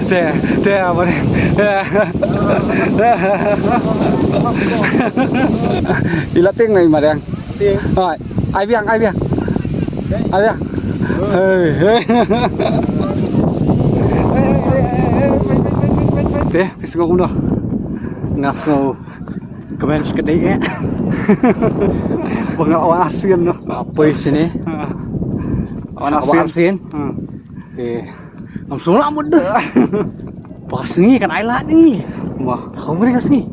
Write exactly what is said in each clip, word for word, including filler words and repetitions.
Te, te, apa ni? Ila ting nai marang. Ting. Ai, ai biang, ai biang. Ai biang. Hei, hei. Te, pis ngau kumno. Ngas ngau. Kmen skedei eh. Bang wan asin no. Apa sini? Wan asin. Asin. Hmm. Eh. Am sura mudde. Pas ni kan ai lah ni. Wah, aku ngeri kas ni.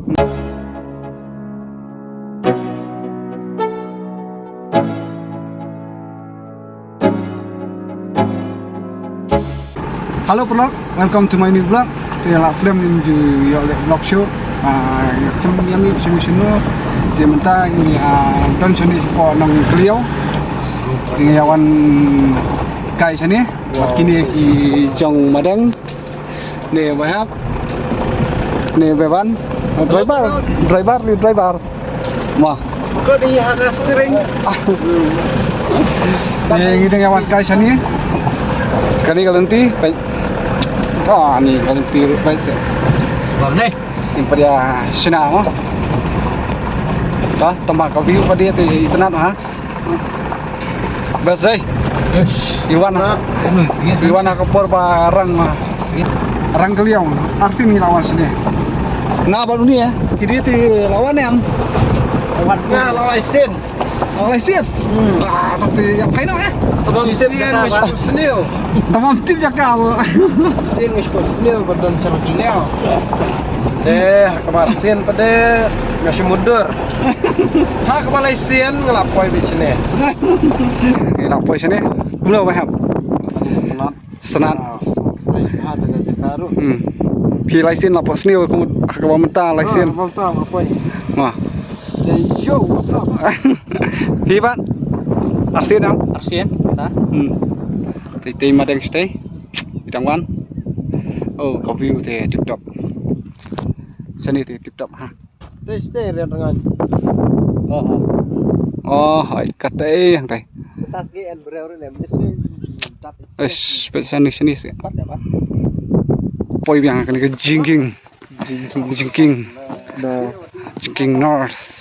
Hello paralok, welcome to my new vlog. Te la slem ngin ju ïoh leh vlog shuh. Ah, ïa kum ïa ngi shuh shuh no. Te mynta ngi, ah, don shane shapoh Nongkylliaw. Te ngi ïa wan kai shane. Bad kine ki jong Madeng. Ne Bahap. Ne Beban. Driver, driver, ni driver. Mo. Ko di ha ka steering. Ne ngi dang ïa wan kai shane. Kane ka lynti, pai. Ah, ni ka lynti, pai se. Sbar ne. Tim pada shina mo. Ka tamba ka view padi te itynnad ha. Best dei. Iwan ha. Iwan ha ka por ba rang ma. Rang Kylliaw. Arsien ngi la wan shane. Na ba ni eh. Kidi te la wan em. Wan na la lai sien. La lai sien. Hmm. Ah, tapi ya paino eh. Tamam sien ngi sniew. Tamam tip jaka. Sien ngi sniew ba don Rang Kylliaw. Deh, kamar sien pade ngi sniew mudur. Ha ka ba lai sien ngi la poi beit shane. Ngi la poi shane. Kumno Bahap? Sanad. Sanad. Ah, so fresh ha ta ka jaka ruh. Hmm. Phi lai sien la poi shane kum ha ka ba mynta lai sien. Ah, mynta la poi. Ma. Hey, yo, what's up? Phi Bat. Arsien am? Arsien, ta. Hmm. Tei tei Madeng stay. Bidang wan. Oh, ka view te tip top. Shane te tip top ha. Te stay rian rangan. Oh, oh. Oh, hai, kata eh, yang tai. Tas ge en breu le, mesti tap. Eish, pet shane, shane sih. Pat ya, Pat. Poi biang kane ka Jingking. Jingking. Jingking. Da. Jingking North.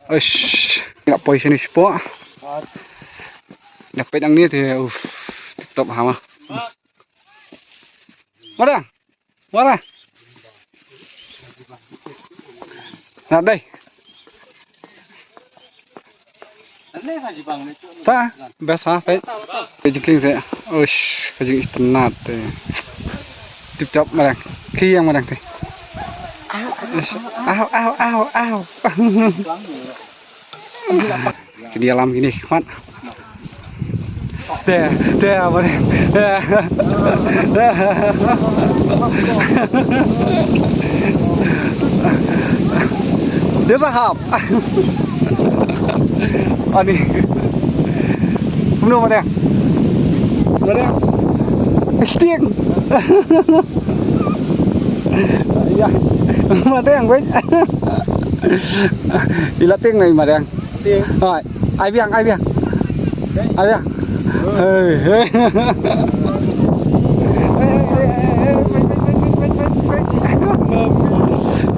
Eish, ngi la poi shane shapoh. Pat. Ngi la poi dang ni te, uff, tip top ha ma. Mada. Wara. Na dei. Ta, best ha, peit. Ka jingkieng te. Ush, ka jingïeit te. Tip top marang. Kieng marang te. Ush. Aw, aw, aw, aw. Kine ïalam kine khmat. Te, te, apa ni? Dia sahap. Ani. Kumno, Madeng? Madeng. Stick. Ya. Madeng, wait. Ila ting nai Madeng. Ting. Hai. Ai biang, ai biang. Ai biang. Hei, hei.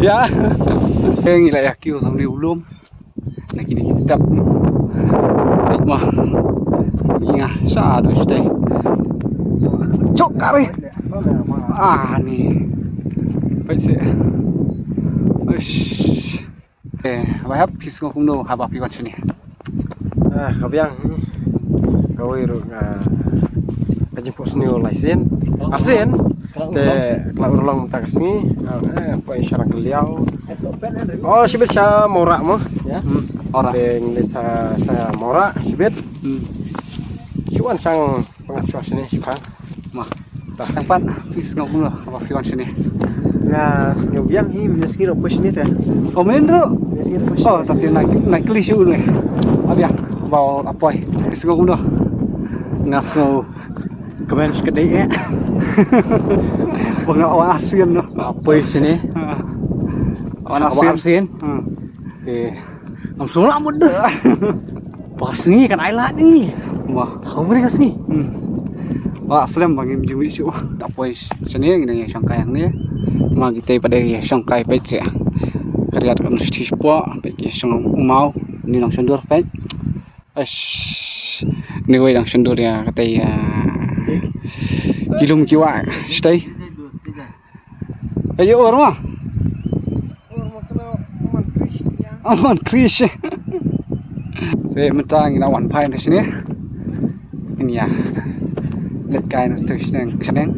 Ya. Ngi la ïa kiew samli u lum. Na kine ki step. Wah. Ngi nga sha do stai. Chok kare. Ah, ni. Peit seh. Uish. Eh, Bah Hep, phi sngew kumno haba phi wan shane? Ah, ka biang. Kawei ruh nga ka jingphohsniew lai sien. Ar sien. Te ka la urlong mynta ka sngi. Ah, eh, poi sha Rangkylliaw. Oh, shibit sha Mawrah mo. Ya. Hmm. Mawrah. Te ngi leit sha, sha Mawrah shibit. Hmm. Shu wan shang Pyngat shuwa shane shipang. Ma. Tang pat phi sngew kumno ba phi wan shane? Nga sngew biang hi, mynne sngi ruh poi shane te. Oh, mynne ruh? Mynne sngi ruh poi shane. Oh, tapi na, na kylli shuh ne. Abiang ba la poi. Phi sngew kumno? Nga sngew kmen shkatdei eh. Ba nga wan arsien no. Poi shane. Ha. Wan arsien. Hmm. Te Ngam sngewlah mut de. Ba ka sngi kan ai lad ngi. Wah, ka ngri ka sngi. Hmm. Ba slem ba ngim ju wi shuh. Ngi la poi shane, ngi nang ïa shongkai hangne. Ma kitei pat de ïa shongkai peit seh. Ka riat kan shi shi pok peit ki shong u maw. Ni nang shondur peit. Ash. Ni wei nang shondur ïa katei ïa ki lum ki wah shatei. Ayo, or ma. Amon krish. Se mynta ngi la wan phai na shane. Ngi ïa leit kai na station shaneng.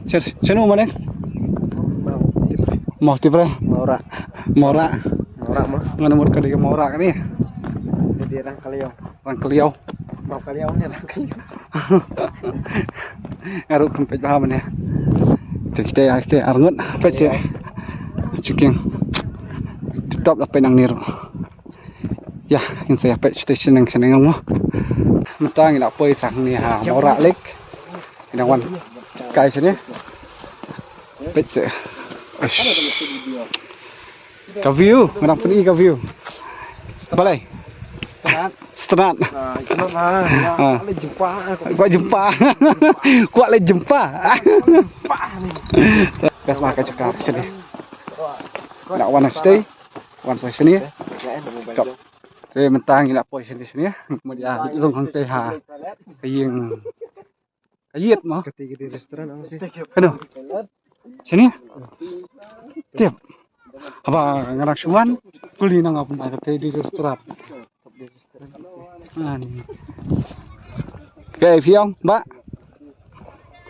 Sir, shano ma neng? Mau Tipre. Mau Tipre. Maura. Maura. Maura ma. Ngan mut ka dei Maura kane. Dei Rangkaliaw. Rangkaliaw. Rangkaliaw ne Rangkaliaw. Nga ruh kam peit bha mane. Te kita ya kita arngut peit seh. Chungking. Tip top la peit nangne ruh. Ya, ngin sa ïa peit station shaneng mo. Mynta ngi la poi sa hangne ha Maura Lake. Ngi dang wan kai shane. Peit seh. Uish. Ka view, nga dang pyni ka view. Balei? Stenat. Stenat. Ah, itu mah. Ah. Kwah leh jumpa. Kwah leh jumpa. Kwah leh jumpa. Best ma ka jaka shane. Ngi la wan shane. Wan sa shane. Kap. Te mynta ngi la poi shane shane. Mut ïa leit rung hangtei ha ka ïing. Ka ïit mo. Kata ka dei restaurant ang sih. Kano? Shane? Tip. Haba nga dang shu wan, kuli nang ap ma kata dei restaurant. Ani. Kaei phi ong, Bah?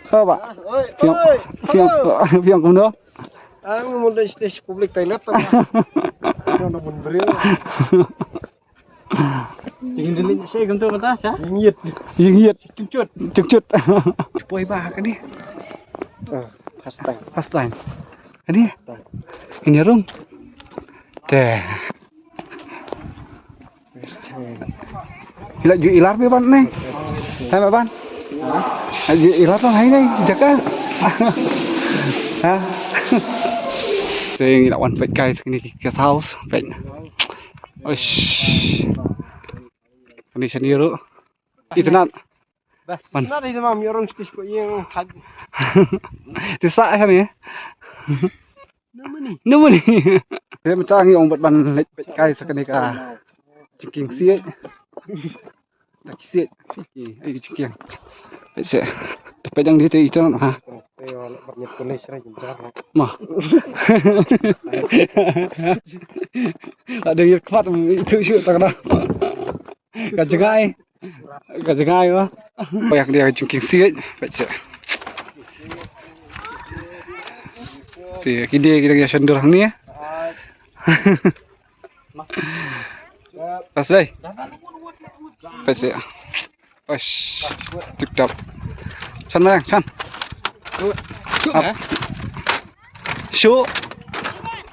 Oh, Bah. Phi ong, phi ong, phi ong kumno? Ang mun dei stage public toilet tu. Kano mun bril. Ïing dili sha kumto mynta sha? Ïing ïit. Ïing ïit. Chukchut. Chukchut. Poi ba kane. Ah, first time. First time. Kane. First time. Ini rung. Te. First time. Ila ju ilar be ban ne. Hai ma ban. Ju ilar ban hai ne jaka. Ha. Sing ila wan pek guys, kane guest house pek. Uish. Kane shane ruh. Itynnad. Bas. Man. Nada ini mam yorong stis ko yang khaj. Tisa shane. Namani. Namani. Te mynta ngi ong bad ban leit peit kai sa kane ka jingkieng siej. Da ki siej. Ai jingkieng. Peit seh. Te peit dang di te ito ha. Te wala bad nyet kone sra jingjar. Ma. Ada yang kuat itu shu tak ada. Ka jngai. Ka jngai ba. Ba ïa ka dei ka jingkieng siej. Peit seh. Te ki dei ki dang ïa shon dur hangne. Pas dei. Peit seh. Pas. Tip top. Shon ma, shon. Shu eh. Shu.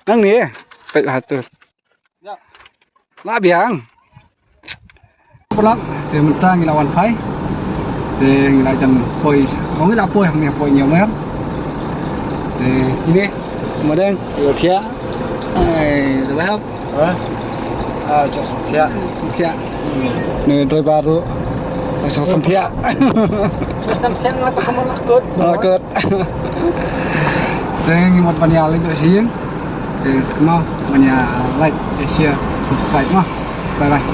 Nang ni eh. Peit ha tu. La biang. Pynlong, te mynta ngi la wan phai. Te ngi la jan poi, ngi la poi hangne poi Ñiewmer. Te kine, Madeng, ïa thiah. Ai, da ba hap. Ha? Ah, jong Sumthiah. Sumthiah. Ne driver ruh. Jong Sumthiah. Jong Sumthiah la ka kamon la kut. La kut. Te ngi mut ban ïa leit sha ïing. Te sa kynmaw ban ïa like, share, subscribe mo. Bye bye.